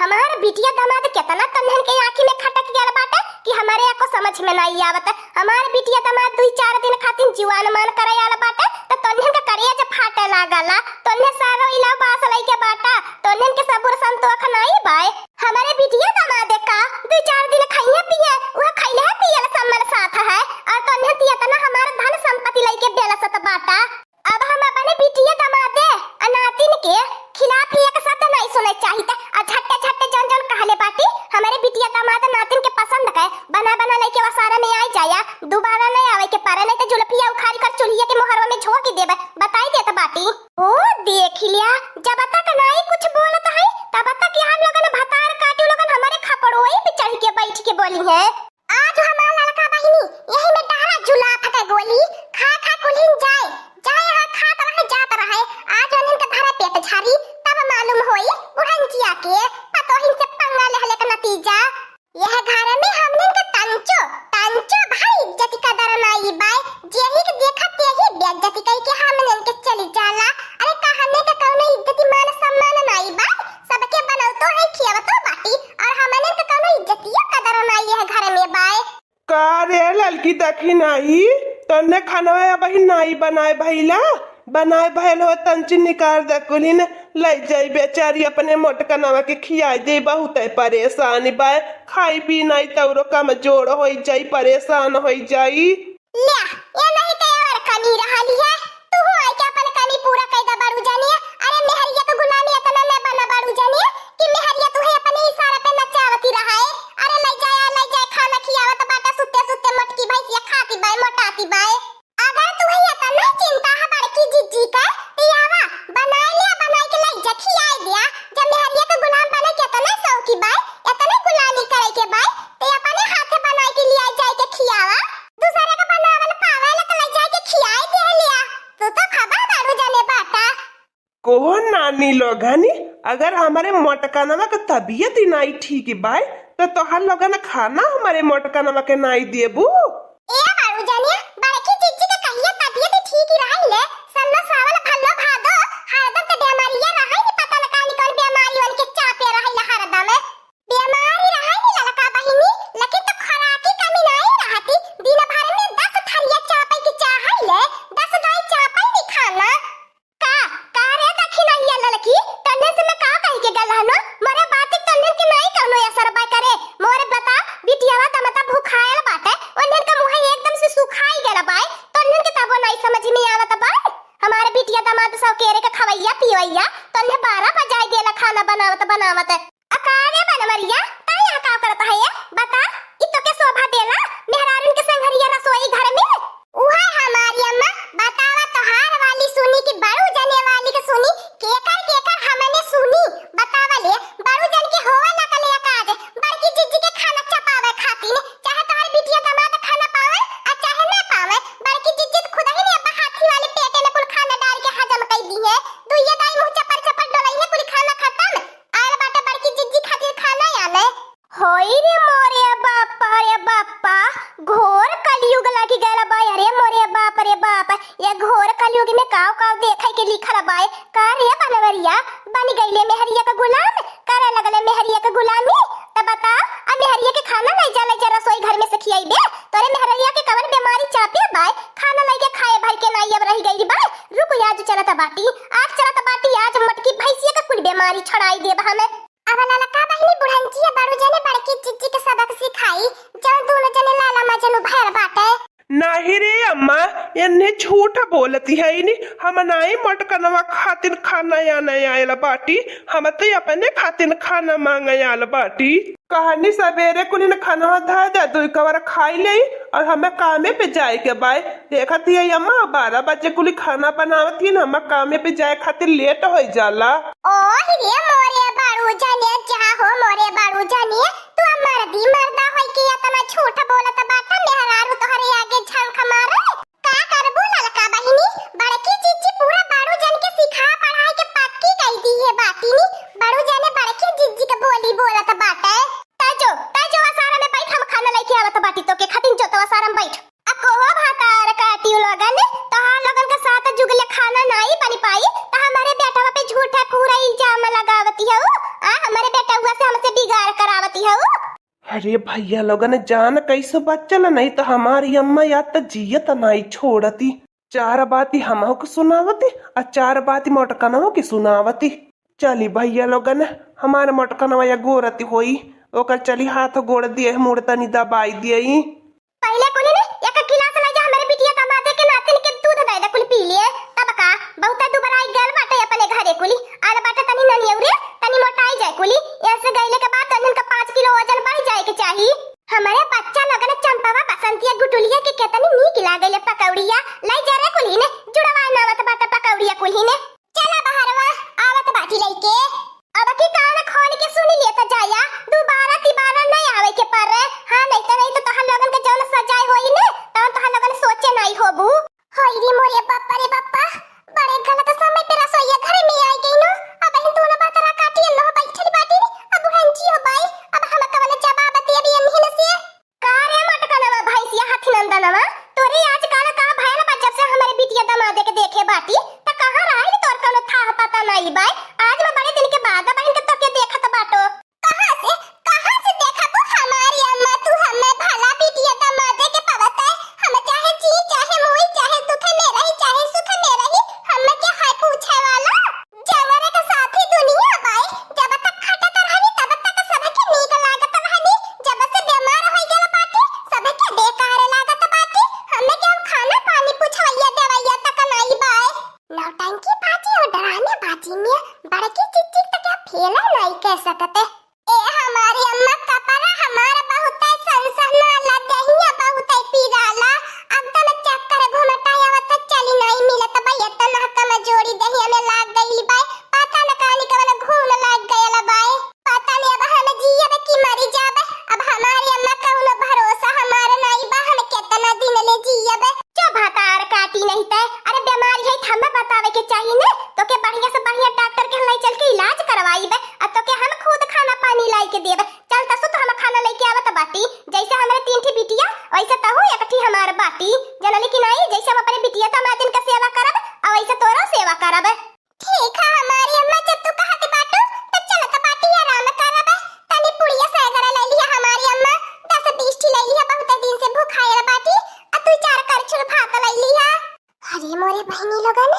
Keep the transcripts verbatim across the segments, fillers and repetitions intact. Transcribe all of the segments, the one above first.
हमार बिटिया दामाद केतना तन्हन के आँखी में खटक गयल बाटे कि हमरे एको समझ में नाई आवत। हमार बिटिया दामाद दुई चार दिन खातिर जुआन मान करे आल बाटे, त तन्हन के करेज फाटे लागला। तन्हे सारो इलाव बास लइके बाटा, तन्हन के सबुर संतोख नाई बाय। हमरे बिटिया दामाद का दुई चार दिन खइहे पिए, उहे खइले है पियल सम्मल साथ है, और तन्हे ती एतना हमार धन संपत्ति लइके बेलसत बाटा। अब हम अपने बिटिया दामादे आ नातिन के खिलाफ एक शब्द नाई सुने चाहित, आ झट्टे झट्टे जौन जौन कहले बाटी, हमरे बिटिया दामाद नातिन के पसंद के बना बना लइके वसारा में आई जाया, दोबारा नाई आवे के पारे, नाई त जुलफिया उखाड़ कर चूल्हिया के मोहरवा में झोंक देबे, बताई देत बाटी। ओ देख लिया, जब तक नाई कुछ बोलत है, तब तक यहाँ लोगन भतार काटी लोगन हमरे खपड़ोई पे चढ़ के बैठ के बोली है। आज हमार लड़का बहिनी यही में डहरा जुलाफ के गोली खा खा कुल्हिन जाए, जाए यहाँ खात रहे जात रहे। आज उन्हन के भरा पेट झारी, तब मालूम होई बुढ़ंचिया के पतोहिन से पंगा लेहले के नतीजा। यह घर में हमनन के तंचो, तंचो भाई इज्जत कदर नाई बाय, जेही के देखा तेही बेइज्जती कई के हमनन के चली जाला। अरे कहने के कौनो इज्जती मान सम्मान नाई बाय, सबके बनौतो है खियावतो बाटी, और हमनन के कौनो इज्जतियो कदर नाई यह घर में बाय। का रे ललकी, देखी नाई, तन्ने खानवा अबही नाई बनाए भइला, बनाए भइल हो तंची निकाल दे कुलिन, लइ जाई बेचारी अपने मोटकनवा के खियाई दे, बहुते परेशान बाय, खाई पी नाई तौरो कमजोर होई जाई, परेशान होई जाई। ल्या, ये नहीं तो और कमी रहली है, तू हो आई के अपन कमी पूरा कई दा बड़ू जानिया। अरे मेहरिया तो गुलामी इतना न बना बड़ू जानिया कि मेहरिया तुहे अपने इशारा पे नचावती रहाए। अरे लइ जाए, लइ जाए, खाना खियावत बाटा, सुत्ते सुत्ते मोटकी भैंसिया खाती बाय, मोटाती बाय। अगर तुहे इतना चिंता है बड़की जिज्जी का, तो आवा, बनाए लिया, बनाए के लइ जा, खियाए दिया। जब मेहरिया के गुलाम बने के इतना शौकी बाय, इतने गुलामी करे के बाय, ते अपने हाथे बनाए के लिया जाए के खियावा। दूसरे के बनावल पावे ला तो लइ जाए के खियाए दिया लिया। तू तो खबर बड़ू जाने बाटा। कहो नानी लोगनी, अगर हमरे मोटकनवा के तबियत ही नाई ठीक बाय, तो तोहर लोगन खाना हमरे मोटकनवा के नाई देबू? ए बाबू जानिया, बड़की जिज्जी के कहिया तबियत ही ठीक ही रही ले, सन्नो सावन भल्लो भादो, हरदम के बेमारिया रही नी, पता न कानी कौन बेमारी उनके चापे रही ले हरदम। बेमारी रही नी ललका बहिनी, लेकिन तो खुराकी कमी नाई रहती, दिन भर में दस थरिया चापे के चाहे ले, दस गाय चापे नी खाना। का, का रे दखिनहिया ललकी, तन्ने से मैं का कहि के गल हनो? मोरे बात तन्ने के नाई कौनो असर बा करे। मोरे बता, बिटियावा त मता भुखायल बाटे, उन्हन के मुँह एकदम से सुखाई गल बाय, तन्ने के तबो नाई समझ में आवत बा। हमारे बिटिया दामाद सब केरे के खवैया पिवैया, तन्ने बारह बजाई देला खाना बनावत बनावत। अ का रे बनवरिया, ता यहाँ का करत है ये? बता, ई तोके शोभा देला? मेहरारून के संघरिया रसोई घर में? उहे हमारी अम्मा, बतावा तोहार वाली सुनी कि बड़ू जने वाली के सुनी, केकर केकर हमने सुनी? बतावा ले, बड़ू जन के होवे ना कले काज, बड़की जिज्जी के खाना चपावे खातिर, चाहे तोहार बिटिया दामाद खाना पावे, आ चाहे ना पावे, बड़की जिज्जी त खुद ही ने अपन हाथी वाले पेटे में कुल खाना डाल के हजम कई दी है। दुइया दाई मुँह चपर चपर डोलई है, कुल खाना खत्म। आयल बाटे बड़की जिज्जी खातिर खाना आने। होई रे मोरे बापा रे बापा, घोर कलयुग लगी गयल बा। अरे मोरे बाप रे बाप, ये घोर कलयुग में काव काव देखे के लिखल बा। का रे बनवरिया, बन गईले मेहरिया का गुलाम, करे लगले मेहरिया का गुलामी। त बताओ, अब मेहरिया के खाना लइ जा, लइ जा रसोई घर में से खियाई दे। तोरे मेहरिया के कवन बेमारी चापे बाय, खाना लइ के खाए भर के नाई अब रह गई बाय। रुक, आज चलत बाटी, आज चलत बाटी, आज मोटकी भैंसिया का कुल बेमारी छड़ाई देब हमें। अब ललका बहिनी बुढ़ंचिया बड़ू जने बड़की जिज्जी के सबक सिखाई, जौन दोनों जने लाला मजनू भयल बाटे। नाही रे अम्मा, एन्ने झूठ बोलती है नी, हम नाई मोटकनवा खातिन खाना या नहीं आयल बाटी, हम तो अपने खातिन खाना मांगे आयल बाटी। कहनी सबेरे कुलिन खाना धर दे, दुई कवर खाई ले और हमें कामे पे जाए के बाय। देखत ही अम्मा, बारह बजे कुली खाना बनावत ही, हमें कामे पे जाए खातिर लेट हो जाला। ओह रे मोरे बड़ू जने, जा हो मोरे बड़ू जने, तू मर्दी मर्दा होई के इतना झूठ बोलत बाटा, मेहरारू तोहरे आगे झंख मारे। का करबू ललका बहिनी, बड़की जिज्जी पूरा बड़ू जन के सिखा पढ़ाई के पक्की कई दी है बाटी नी, बड़ू जने बड़की जिज्जी के बोली बोलत बाटे। तै जो, तै जो वसारा में बैठ, हम खाना लेके आवत बाटी तो के खातिन जो तो वसारा में बैठ। अ कोहो भातार काटियो लोगन, तोहार लोगन के साथ जुगले खाना नाई बन पाई, त हमारे बेटवा पे झूठा पूरा इल्जाम लगावती है। आ हमारे बेटवा से हम अरे भइया लोगन, जान कइसे बचल, नहीं त हमारी अम्मा या त जियत नाई छोड़ती। चार बाती हमहू के सुनावती, आ चार बाती मोटकनवा के सुनावती। चली भइया लोगन, हमार मोटकनवा या गोरती होई, ओकर चली हाथ गोड़ दिए, मुड़ तनी दबाई दिए। पहिले कुली ने एक गिलास ले जा हमरे बिटिया दामादे के नातिन के दूध दे दे, कुल पी लिए। तब का, बहुते दुबराई गल बाटे अपने घरे कुली। आल बाटे तनी ननियौरे, तनी मोटाई जाए कुली। ऐसे गइले के बाद तनिन का पाँच किलो वजन बढ़ जाए के चाही। हमरे बच्चा लोगन चंपवा, बसंतिया, गुटुलिया के केतनी नीक लागेले पकौड़िया। ले जा रे कुली ने, जुड़वा नावत बाटे पकौड़िया कुली ने। चला बहरवा, आवत बाटी लइके। अब की कान खोल के सुन लिए त जाया, दोबारा तिबारा नहीं आवे के पड़े। हाँ, नहीं त, नहीं त तोहर लोगन के जौन सजाए होई ने, तौन तोहर लोगन सोचे नहीं होबू। होई रे मोरे बापा रे बापा, बड़े गलत समय पे रसोईया घर में आई गई नो। अब इन दोनों बतरा काटी लो बैठल बाटी, अब हंची हो बाई, अब हम कवन जवाब दिए भी इन्हीं से। का रे मोटकनवा भैंसिया हाथी नंदनवा, तोरे आजकल का भयल बा? जब से हमरे बिटिया दमादे के देखे बाटी, त कहाँ रहल तोर कौनो थाह पता नाई बाय। आज मैं बड़े दिन के बाद बहिन के तोके देखत बाटो। कहाँ से, कहाँ से देखबू हमारी अम्मा, तू हमें भला बिटिया दमादे के पवत है। हम चाहे जी, चाहे मुई, चाहे दुख में रही, चाहे सुख में रही, हमें क्या है पूछे वाला? जवरे के साथी दुनिया बाय, जब तक खटत रहनी, तब तक सबके नीक लागत रहनी। जब से बीमार होइ गल बाटी, सबके बेकार लागत बाटी। हमें के हम खाना पानी पूछवैया देवैया तक नाई बाय। नौटंकी बाजी और डराने बाजी में बड़की चिच्ची तक फेला नाई कह सकते। ए हमारी अम्मा, कपड़ा हमार बहुते सनसनाला, देहिया बहुते पिराला, एकदम चक्कर घुमटा आवत, चली नाई मिलत बा, एतना कमजोरी देहिया में लाग गइल बा। पता न कानी कवन घून लाग गयल बा। पता नहीं अब हम जियब कि मरी जाब, अब हमारी अम्मा कौनो भरोसा हमार नाई बा, हम केतना दिन ले जियब। चुप भतार काटी नहीं ते। अरे बीमारी है, हमें बतावे के चाहिए ने। तोके बढ़िया से बढ़िया डॉक्टर के ले चल के इलाज करवाईबे, आ तोके हम खुद खाना पानी लाई के देबे। चल तसु तो हम खाना लेके आवत बाटी, जैसे हमरे तीन ठी बिटिया वैसे तहु एक ठी हमार बाटी। जनली कि नहीं, जैसे हम अपने बिटिया दमादिन का सेवा करब, आ वैसे तोरो सेवा करब। ठीक है हमारी अम्मा, जब तू कहत बाटू, तो चलत बाटी आराम करब। तनी पुड़िया सैगड़ा ले लिया हमारी अम्मा, दस बीस ठी ले लिया, बहुत दिन से भूखायल बाटी। आ तू चार करछुल भात ले लिया। अरे मोरे बहिनी लोगन,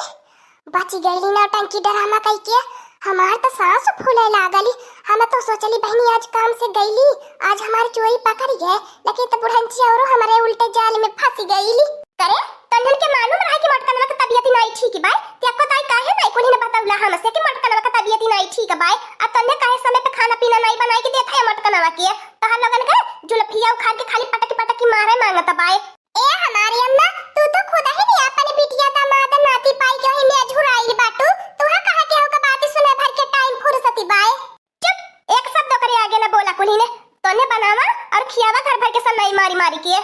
बची गईली नौटंकी ड्रामा कइके। हमार तो सांस फूले लागली। हम तो सोचली बहिनी आज काम से गईली, आज हमार चोरी पकड़ी गए, लेकिन तो बुढ़ंची औरो हमारे उल्टे जाल में फंसी गईली। करे, तन्हन के मालूम रहा कि मोटकनवा के तबियत ही नाई ठीक बाय, ते अक्को ताई काहे नाई कुल्ही ने बतौला हमसे कि मोटकनवा के तबियत ही नाई ठीक बाय, आ तन्हे काहे समय पे खाना पीना नाई बनाई के देता है मोटकनवा के? तोहर लोगन के जुल्फिया उखाड़ के खाली पटकी पटकी मारे मांगत बाय। ए हमारी अम्मा, तू तो खुद ही नहीं अपन बिटिया दामाद नाती पाई के ही में अझुराइल बाटू। तुहा कहा के होका बात सुने भर के टाइम फुर्सती बाय। चुप, एक शब्द ओकरे आगे न बोला कुल्ही ने। तोने बनावा और खियावा घर भर के सब नाई मारी मारी के।